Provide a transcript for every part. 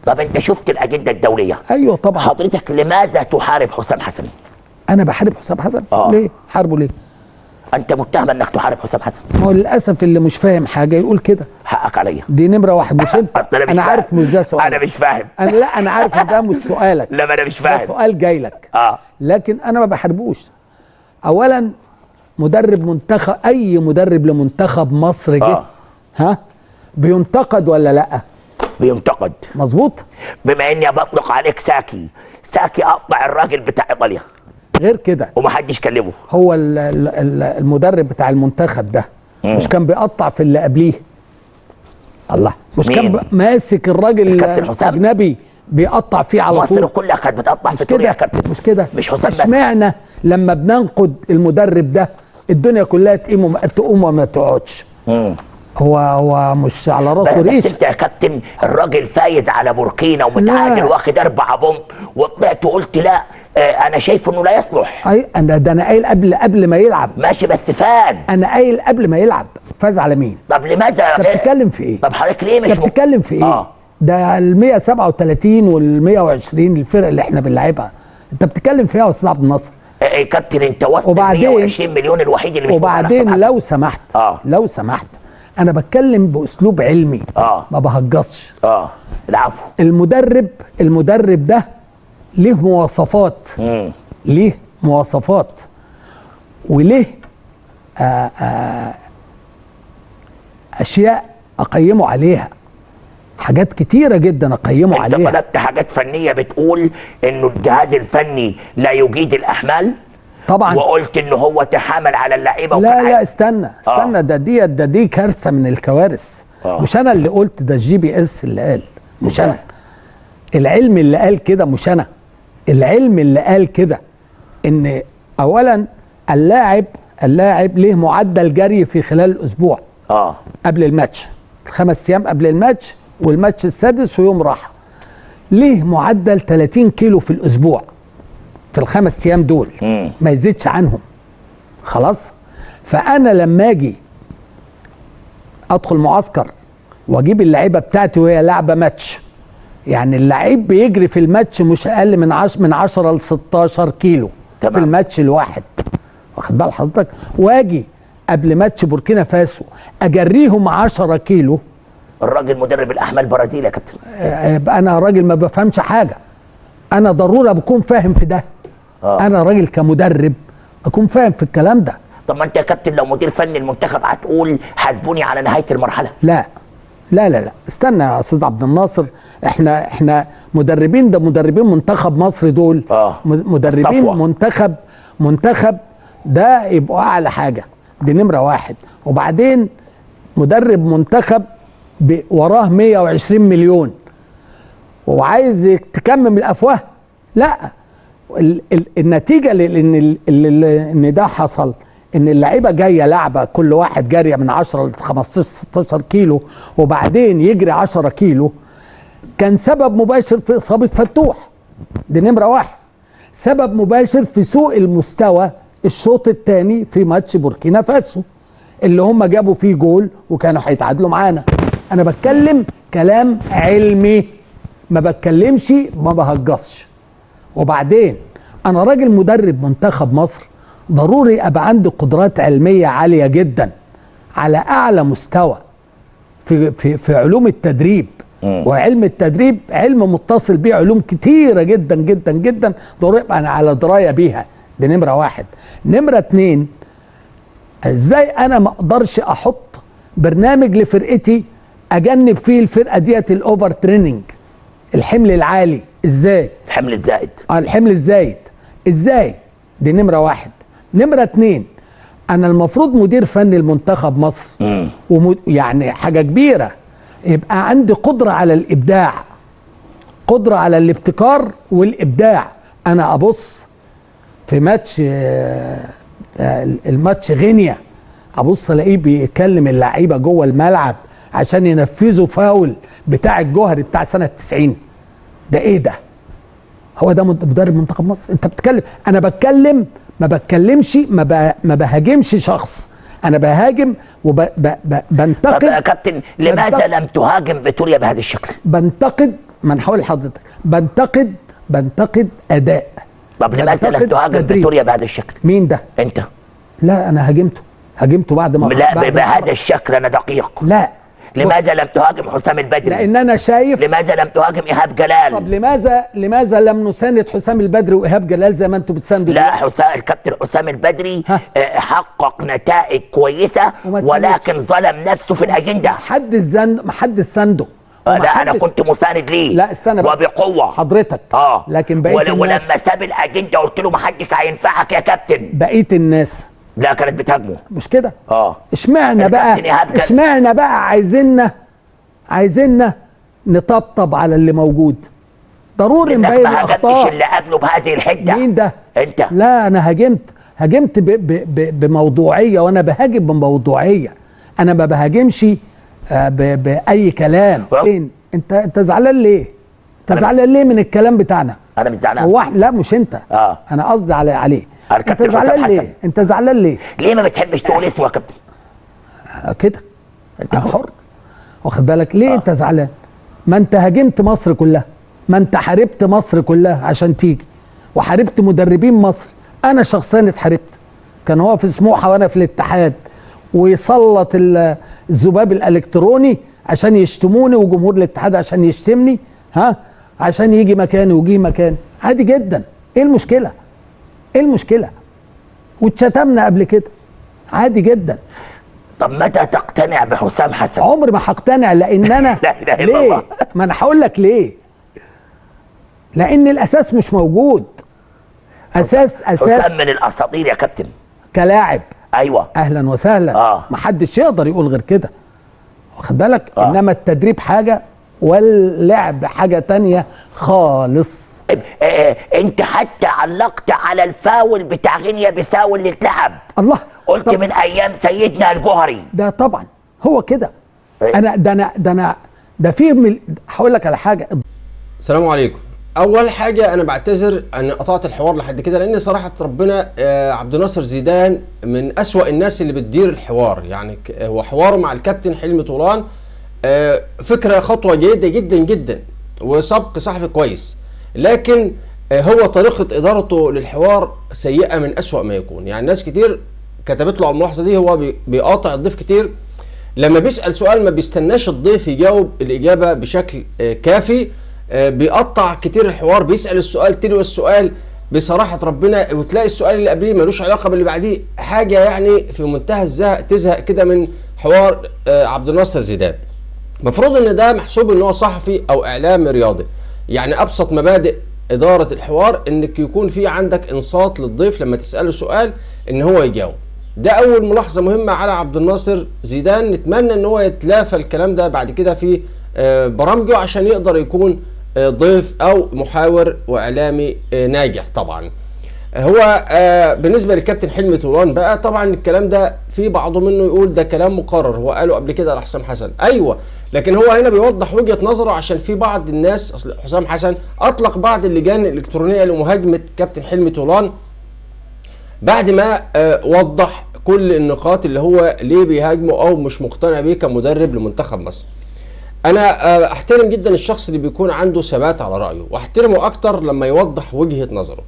طب انت شفت الاجندة الدولية؟ ايوه طبعا. حضرتك لماذا تحارب حسام حسن؟ انا بحارب حسام حسن؟ ليه؟ حاربه ليه؟ انت متهم انك تحارب حسام حسن. ما هو للاسف اللي مش فاهم حاجة يقول كده. حقك عليا. دي نمره واحد. مش انت. انا عارف مش ده سؤالك. انا مش فاهم. انا لا انا عارف ان ده مش سؤالك. لا ما انا مش فاهم. ده سؤال جاي لك. لكن انا ما بحاربوش. اولا مدرب منتخب، اي مدرب لمنتخب مصر جه ها بينتقد ولا لا؟ بينتقد. مظبوط. بما اني بطلق عليك ساكي، ساكي اقطع الراجل بتاع ايطاليا. غير كده ومحدش كلمة. هو المدرب بتاع المنتخب ده مش كان بيقطع في اللي قبليه؟ الله، مش كان ماسك الراجل الاجنبي بيقطع فيه على طول؟ مصر كلها كانت بتقطع في توريا يا كابتن. مش كده؟ مش حسام بس. اشمعنى لما بننقد المدرب ده الدنيا كلها تقوم وما تقعدش؟ هو مش على راسه ريش. بس انت يا كابتن الراجل فايز على بوركينا ومتعادل واخد 4 point، وطلعت وقلت لا انا شايف انه لا يصلح. اي انا ده انا قايل قبل ما يلعب. ماشي بس فاز. انا قايل قبل ما يلعب فاز على مين؟ طب لماذا؟ انت بتتكلم في ايه؟ طب حضرتك ليه مش بتتكلم في ايه؟ ده ال 137 وال 120 الفرق اللي احنا بنلعبها، انت بتتكلم فيها يا استاذ عبد الناصر. ايه كابتن انت وصلت 120 مليون الوحيد اللي مش. وبعدين لو سمحت لو سمحت انا بتكلم باسلوب علمي، ما بهجصش. العفو. المدرب ده ليه مواصفات، ليه مواصفات وليه اشياء اقيمه عليها، حاجات كتيرة جدا اقيمه عليها. انت طلبت حاجات فنية بتقول انه الجهاز الفني لا يجيد الاحمال طبعا، وقلت انه هو تحامل على اللعيبة. لا لا استنى استنى، ده دي كارثة من الكوارث. مش انا اللي قلت ده، ال GPS اللي قال، مش انا. العلم اللي قال كده، مش انا. العلم اللي قال كده ان اولا اللاعب ليه معدل جري في خلال الاسبوع قبل الماتش، 5 ايام قبل الماتش والماتش السادس ويوم راحة، ليه معدل 30 كيلو في الاسبوع في ال5 ايام دول، ما يزيدش عنهم. خلاص؟ فانا لما اجي ادخل معسكر واجيب اللعيبة بتاعتي وهي لعبه ماتش، يعني اللعيب بيجري في الماتش مش اقل من 10 ل 16 كيلو. تمام. في الماتش الواحد، واخد بال حضرتك؟ واجي قبل ماتش بوركينا فاسو اجريهم 10 كيلو. الراجل مدرب الاحمال برازيل يا كابتن. انا راجل ما بفهمش حاجة، انا ضروري بكون فاهم في ده. انا راجل كمدرب اكون فاهم في الكلام ده. طب ما انت يا كابتن لو مدير فني المنتخب هتقول حاسبوني على نهاية المرحلة. لا لا لا لا استنى يا استاذ عبد الناصر، احنا مدربين، ده مدربين منتخب مصر دول، مدربين الصفوة. منتخب ده يبقوا اعلى حاجة، دي نمره واحد. وبعدين مدرب منتخب وراه 120 مليون وعايز تكمم الافواه. لا، النتيجة لان ان ده حصل، ان اللعيبة جاية لعبه كل واحد جارية من 10 ل 15 16 كيلو وبعدين يجري 10 كيلو، كان سبب مباشر في اصابه فتوح، دي نمره واحد. سبب مباشر في سوء المستوى الشوط الثاني في ماتش بوركينا فاسو اللي هم جابوا فيه جول وكانوا هيتعادلوا معانا. انا بتكلم كلام علمي، ما بتكلمش ما بهجصش. وبعدين انا راجل مدرب منتخب مصر، ضروري ابقى عندي قدرات علمية عالية جدا على اعلى مستوى في في في علوم التدريب. وعلم التدريب علم متصل بيه علوم كتيرة جدا جدا جدا، ضروري ابقى انا على دراية بيها. دي نمره واحد. نمره اتنين، ازاي انا ما اقدرش احط برنامج لفرقتي اجنب فيه الفرقة ديت ال over training، الحمل العالي؟ ازاي؟ الحمل الزائد. الحمل الزايد ازاي؟ دي نمره واحد. نمره اتنين، انا المفروض مدير فني المنتخب مصر يعني حاجة كبيرة، يبقى عندي قدره على الابداع، قدره على الابتكار والابداع. انا ابص في ماتش الماتش غينيا، ابص الاقيه بيكلم اللعيبة جوه الملعب عشان ينفذوا فاول بتاع الجوهري بتاع سنة 90. ده ايه ده؟ هو ده مدرب منتخب مصر؟ انت بتتكلم، انا بتكلم، ما بتكلمش، ما بهاجمش شخص، انا بهاجم وبنتقد. طب يا كابتن لماذا لم تهاجم فيتوريا بهذا الشكل؟ بنتقد ما انا هقول لحضرتك، بنتقد اداء. طب لماذا لم تهاجم فيتوريا بهذا الشكل؟ مين ده؟ انت. لا انا هاجمته بعد ما، لا بهذا الشكل انا دقيق. لا، لماذا لم تهاجم حسام البدري؟ لان انا شايف. لماذا لم تهاجم ايهاب جلال؟ طب لماذا لم نساند حسام البدري وايهاب جلال زي ما انتم بتساندوا؟ لا، الكابتن حسام البدري حقق نتائج كويسة، ولكن ظلم نفسه في الاجندة. محدش سانده. لا انا كنت مساند ليه. لا استنى بس، وبقوة حضرتك. لكن بقية الناس، ولما ساب الاجندة قلت له محدش هينفعك يا كابتن. بقية الناس لا كانت بتهاجمه، مش كده؟ اشمعنى بقى، اشمعنى بقى عايزيننا نطبطب على اللي موجود؟ ضروري نبين الاخطاء. ما هاجمتش اللي قبله بهذه الحدة. مين ده؟ انت. لا انا هاجمت بموضوعية، وانا بهاجم بموضوعية، انا ما بهاجمش باي كلام. انت زعلان ليه؟ انت زعلان ليه من الكلام بتاعنا؟ انا مش زعلان. هو لا مش انت. انا قصدي عليه. انت زعلان ليه؟ انت زعلان ليه؟ ليه ما بتحبش تقول اسمه يا كابتن؟ كده انت حر، واخد بالك؟ ليه انت زعلان؟ ما انت هاجمت مصر كلها، ما انت حاربت مصر كلها عشان تيجي، وحاربت مدربين مصر. انا شخصيا اتحاربت، كان هو في سموحه وانا في الاتحاد، ويسلط الذباب الالكتروني عشان يشتموني، وجمهور الاتحاد عشان يشتمني، ها، عشان يجي مكاني ويجي مكاني. عادي جدا، ايه المشكلة؟ ايه المشكلة؟ واتشتمنا قبل كده، عادي جدا. طب متى تقتنع بحسام حسن؟ عمري ما هقتنع، لان انا لا اله الا الله. ما انا هقول لك ليه. لان الاساس مش موجود. اساس حسام من الاساطير يا كابتن كلاعب. ايوه، اهلا وسهلا. محدش يقدر يقول غير كده، واخد بالك؟ انما التدريب حاجة واللعب حاجة تانية خالص. انت حتى علقت على الفاول بتاع غينيا بيساو اللي اتلعب. الله، قلت من ايام سيدنا الجوهري. ده طبعا هو كده. انا ده انا ده انا ده في، هقول لك على حاجة. السلام عليكم. اول حاجة انا بعتذر ان قطعت الحوار لحد كده، لان صراحة ربنا عبد الناصر زيدان من اسوأ الناس اللي بتدير الحوار. يعني هو حواره مع الكابتن حلمي طولان فكرة خطوة جيدة جدا جدا وسبق صحفي كويس، لكن هو طريقه ادارته للحوار سيئه من اسوأ ما يكون. يعني ناس كتير كتبت له على الملاحظة دي، هو بيقاطع الضيف كتير، لما بيسأل سؤال ما بيستناش الضيف يجاوب الاجابة بشكل كافي، بيقطع كتير الحوار، بيسأل السؤال تلو السؤال بصراحة ربنا، وتلاقي السؤال اللي قبليه ملوش علاقة باللي بعديه. حاجة يعني في منتهى الزهق، تزهق كده من حوار عبد الناصر زيدان. المفروض ان ده محسوب ان هو صحفي او اعلامي رياضي. يعني ابسط مبادئ ادارة الحوار انك يكون في عندك انصات للضيف لما تسأله سؤال ان هو يجاوب. ده اول ملاحظة مهمة على عبد الناصر زيدان، نتمنى ان هو يتلافى الكلام ده بعد كده في برامجه عشان يقدر يكون ضيف او محاور واعلامي ناجح. طبعا هو بالنسبة للكابتن حلمي طولان بقى، طبعا الكلام ده في بعضه منه يقول ده كلام مقرر، هو قاله قبل كده على حسام حسن. ايوه، لكن هو هنا بيوضح وجهه نظره عشان في بعض الناس، اصل حسام حسن اطلق بعض اللجان الالكترونية لمهاجمة كابتن حلمي طولان بعد ما وضح كل النقاط اللي هو ليه بيهاجمه او مش مقتنع بيه كمدرب لمنتخب مصر. انا احترم جدا الشخص اللي بيكون عنده ثبات على رايه، واحترمه اكتر لما يوضح وجهه نظره.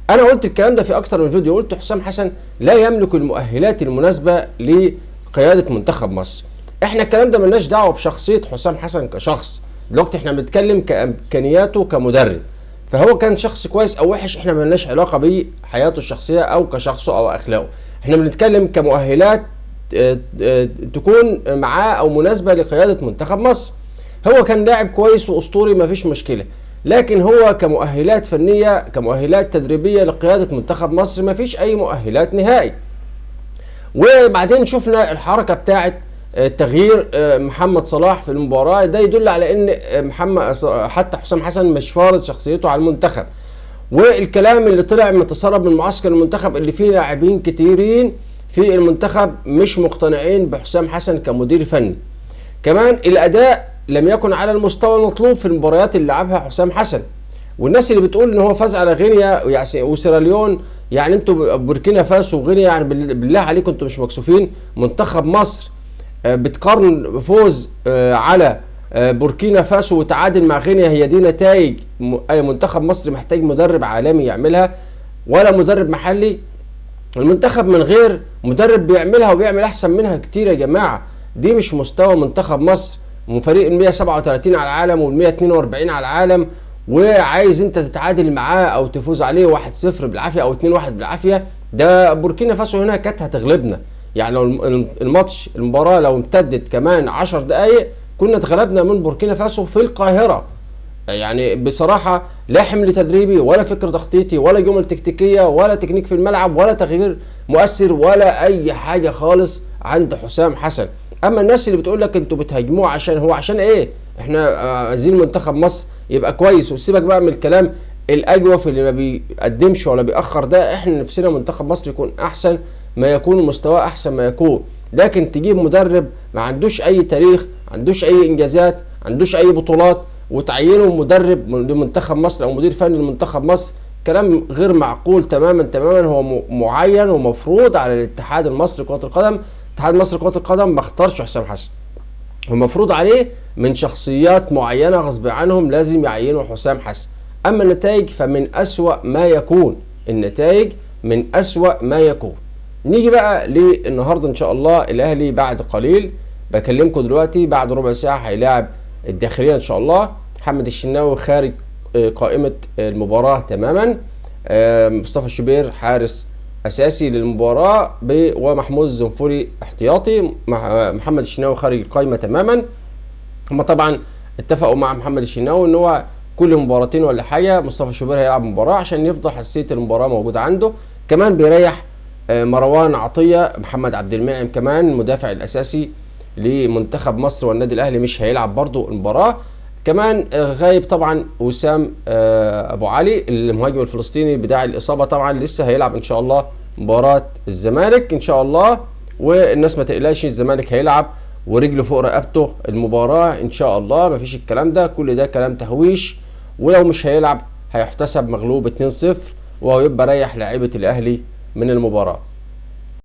انا قلت الكلام ده في اكتر من فيديو، قلت حسام حسن لا يملك المؤهلات المناسبة لقيادة منتخب مصر. احنا الكلام ده ملناش دعوه بشخصية حسام حسن كشخص، دلوقتي احنا بنتكلم كامكانياته كمدرب. فهو كان شخص كويس او وحش احنا ملناش علاقة بحياته الشخصية او كشخصه او اخلاقه، احنا بنتكلم كمؤهلات تكون معاه او مناسبة لقيادة منتخب مصر. هو كان لاعب كويس واسطوري مفيش مشكلة، لكن هو كمؤهلات فنية كمؤهلات تدريبية لقيادة منتخب مصر مفيش اي مؤهلات نهائي. وبعدين شفنا الحركة بتاعه تغيير محمد صلاح في المباراة، ده يدل على ان محمد حتى حسام حسن مش فارض شخصيته على المنتخب. والكلام اللي طلع متسرب من معسكر المنتخب اللي فيه لاعبين كتيرين في المنتخب مش مقتنعين بحسام حسن كمدير فني. كمان الاداء لم يكن على المستوى المطلوب في المباريات اللي لعبها حسام حسن. والناس اللي بتقول ان هو فاز على غينيا وسيراليون، يعني انتوا بوركينا فاسو وغينيا، يعني بالله عليكم انتوا مش مكسوفين؟ منتخب مصر بتقارن فوز على بوركينا فاسو وتعادل مع غينيا. هي دي نتائج اي منتخب مصر محتاج مدرب عالمي يعملها ولا مدرب محلي؟ المنتخب من غير مدرب بيعملها وبيعمل احسن منها كتير يا جماعة. دي مش مستوى منتخب مصر، وفريق ال 137 على العالم وال 142 على العالم، وعايز انت تتعادل معاه او تفوز عليه 1-0 بالعافية او 2-1 بالعافية. ده بوركينا فاسو هنا كانت هتغلبنا، يعني لو الماتش المباراة لو امتدت كمان 10 دقائق كنا اتغلبنا من بوركينا فاسو في القاهرة. يعني بصراحة لا حمل تدريبي ولا فكر تخطيطي ولا جمل تكتيكية ولا تكنيك في الملعب ولا تغيير مؤثر ولا اي حاجة خالص عند حسام حسن. اما الناس اللي بتقول لك انتوا بتهاجموه عشان هو، عشان ايه؟ احنا عايزين منتخب مصر يبقى كويس، وسيبك بقى من الكلام الاجوف اللي ما بيقدمش ولا بيأخر ده. احنا نفسنا منتخب مصر يكون احسن ما يكون، مستواه احسن ما يكون، لكن تجيب مدرب ما عندوش اي تاريخ، ما عندوش اي انجازات، ما عندوش اي بطولات، وتعينه مدرب لمنتخب مصر او مدير فني لمنتخب مصر، كلام غير معقول تماما تماما. هو معين ومفروض على الاتحاد المصري لكرة القدم. الاتحاد المصري لكرة القدم ما اختارش حسام حسن، المفروض عليه من شخصيات معينة غصب عنهم لازم يعينوا حسام حسن. اما النتائج فمن أسوأ ما يكون، النتائج من أسوأ ما يكون. نيجي بقى للنهاردة ان شاء الله الاهلي بعد قليل، بكلمكم دلوقتي بعد ربع ساعة هيلاعب الداخلية ان شاء الله. محمد الشناوي خارج قائمة المباراة تماما، مصطفى الشوبير حارس اساسي للمباراة ومحمود الزنفولي احتياطي. محمد الشناوي خارج القائمة تماما. هما طبعا اتفقوا مع محمد الشناوي ان هو كل مباراتين ولا حاجة مصطفى الشوبير هيلعب مباراة عشان يفضل حساسية المباراة موجودة عنده. كمان بيريح مروان عطية، محمد عبد المنعم كمان المدافع الاساسي لمنتخب مصر والنادي الاهلي مش هيلعب برضو المباراة. كمان غايب طبعا وسام ابو علي المهاجم الفلسطيني بداعي الاصابة، طبعا لسه هيلعب ان شاء الله مباراة الزمالك ان شاء الله، والناس ما تقلقش الزمالك هيلعب ورجله فوق رقبته المباراة ان شاء الله، مفيش الكلام ده، كل ده كلام تهويش. ولو مش هيلعب هيحتسب مغلوب 2-0 وهو يبقى ريح لاعيبه الاهلي من المباراة.